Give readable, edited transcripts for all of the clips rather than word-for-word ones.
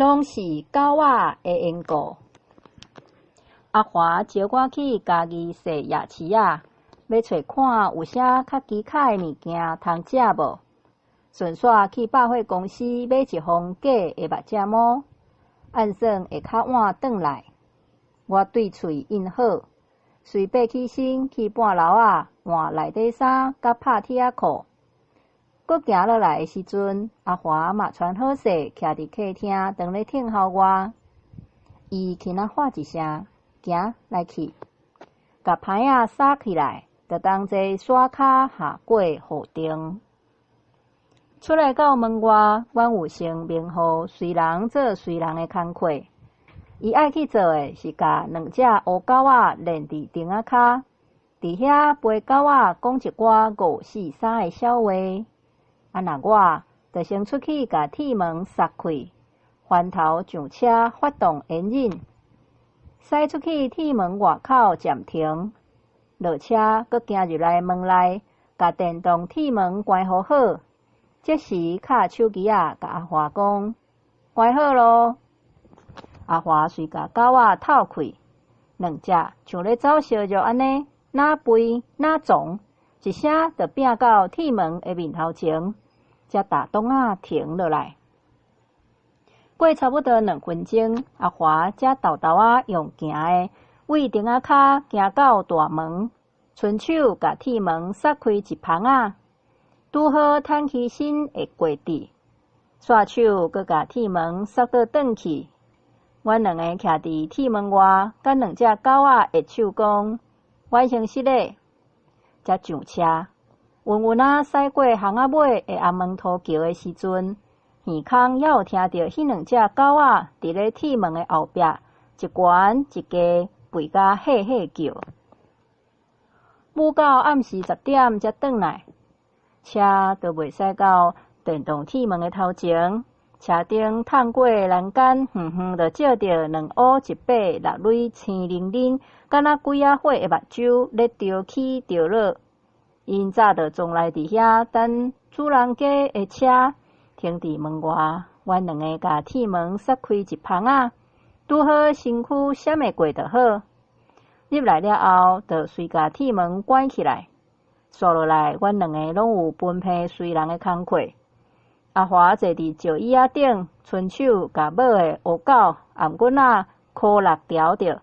攏是狗仔的緣故。阿華招我去嘉義踅夜市仔，欲揣看有啥較奇巧的物件通食無？順紲去百貨公司買一方假的目鏡毛，按算會較晚轉來。我對喙應好，隨爬起身去半樓仔換內底衫佮拍鐵仔褲。閣行落來的時陣，阿華嘛穿好勢，徛佇客廳當咧等候我。伊輕仔喊一聲：行，來去，共棚仔掃起來，就同齊徙跤下過雨頂。出來到門外，阮有先明予隨人做隨人的工課。伊愛去做的是共兩隻烏狗仔連佇釘仔跤，佇遐陪狗仔講一寡五四三的痟話。啊若我，就先出去共鐵門閂開，翻頭上車發動引擎，駛出去鐵門外口暫停，落車閣行入來門內，共電動鐵門關予好。這時敲手機仔共阿華講：關好囉。阿華隨共狗仔透氣，兩隻像咧走燒肉按呢，若飛若撞，一聲就拚到鐵門的面頭前，才踏擋仔停落來。過差不多2分鐘，阿華才沓沓仔用行的，對釘仔跤行到大門，伸手共鐵門捒開一縫仔，拄好褪起身會過佇，紲手閣共鐵門捒倒轉去。阮兩個徛佇鐵門外，佮兩隻狗仔揮手講完成失禮，才上車。穩穩仔駛過巷仔尾的紅毛塗橋的時陣，耳空猶有聽著彼兩隻狗仔佇咧鐵門的後壁一懸一低吠甲嘿嘿叫。舞到暗時10點才轉來，車都袂駛到電動鐵門的頭前。車燈探過欄杆，遠遠就照著兩烏一白六蕊青靈靈，敢若鬼仔火的目睭咧著起著落。𪜶早就傱來佇遐等主人家的車停佇門外，阮兩个共鐵門捒開一縫仔，拄好身軀閃會過就好。入來了後，就隨共鐵門關起來。紲落來，阮兩個攏有分配隨人的工課。阿華坐佇石椅仔頂，伸手共母的烏狗頷頸仔箍六條著。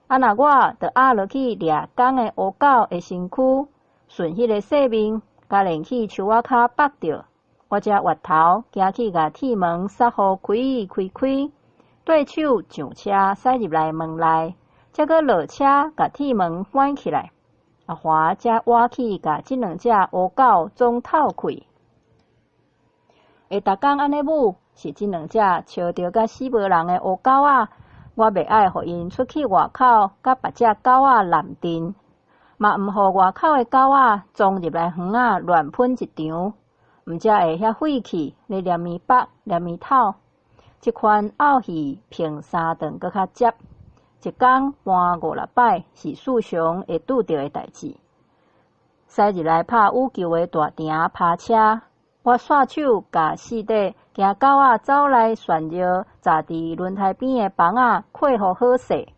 啊若我就壓落去掠公的烏狗的身軀，順彼个細面，共連去樹仔跤縛著。我才越頭行去共鐵門捒予開開開，綴手上車駛入來門內，才閣落車共鐵門關起來。阿華才倚去共這兩隻烏狗總透氣。會逐工按呢舞，是這兩隻笑著甲死無人的烏狗仔，我袂愛予𪜶出去外口，佮別隻狗仔濫陣，嘛毋予外口的狗仔傱入來園仔亂噴一場，毋才會遐晦氣咧連鞭縛連鞭吐。這款漚戲平三頓閣較捷，一工搬五六擺是時常會拄著的代誌。駛入來拍羽球的大埕趴車。我紲手共四塊驚狗仔走來旋尿紮佇輪胎邊的枋仔扣予好勢，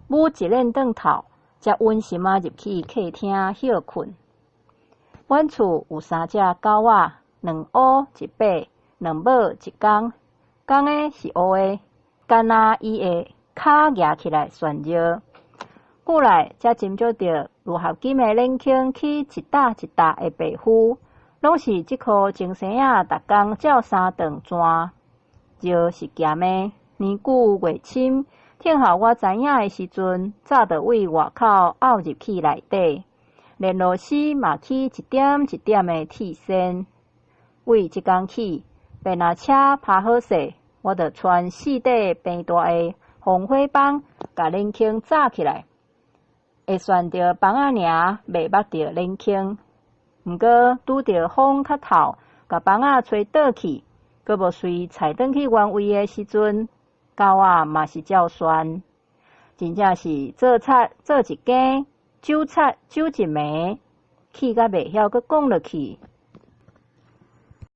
舞一輪轉頭，才穩心仔入去客廳歇睏。阮厝有三隻狗仔，兩烏一白，兩母一公。公的是烏的，敢若伊會跤舉起來旋尿。久來才斟酌著鋁合金的冷氣起一搭一搭的白灰。攏是這箍精生仔，逐工照三頓轉尿是鹹的。年久月深，聽候我知影的時陣，早就對外口漚入去內底，連螺絲嘛起一點一點的鐵線。對這工起，便若車趴好勢，我就穿四塊平大的防火枋，共冷氣罩起來，會旋著枋仔爾，袂縛著冷氣。毋過拄著風較透，共枋仔吹倒去，閣無隨踩轉去原位的時陣，狗仔嘛是照旋。真正是做賊做一更，走賊走一暝，氣甲袂曉閣講落去。